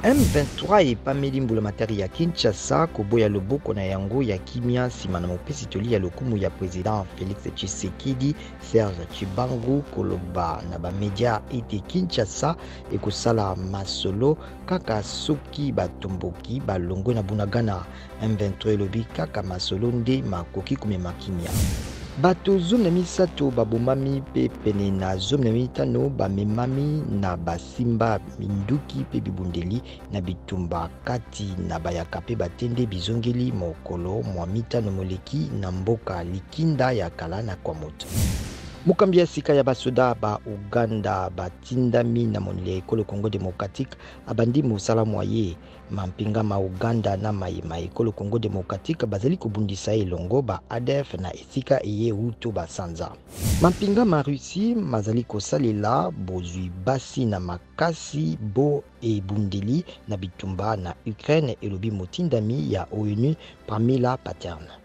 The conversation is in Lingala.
M23 epameli mbulamatari ya Kinshasa koboya loboko na yango ya kimia nsima na mopesi toli ya lokumu ya president Felix Tshisekedi Serge Tshibangu koloba na ba media ete Kinshasa ekosala masolo kaka soki batomboki balongwe na Bunagana. M23 elobi kaka masolo nde makoki komema kimia. Bato 13 babomami mpe pene na 15 bamemami na basimba minduki mpe bibundeli na bitumba kati na bayaka mpe batende bizongeli mokolo mwa mitano moleki na mboka Likinda ya kala na Kwamouth. Mokambi ya sika ya basoda ba Uganda batindami na moneli ya ekolo Congo democratique abandi mosala mwa ye. Mampinga ma Uganda na maye ma ekolo Congo democratique bazali kobundisa elongo ba adf na esika eye wuto ba sanza. Mampinga ma Russie mazali kosalela bozwi basi na makasi bo ebundeli na bitumba na Ukraine, elobi motindami ya onu Pramila Patten.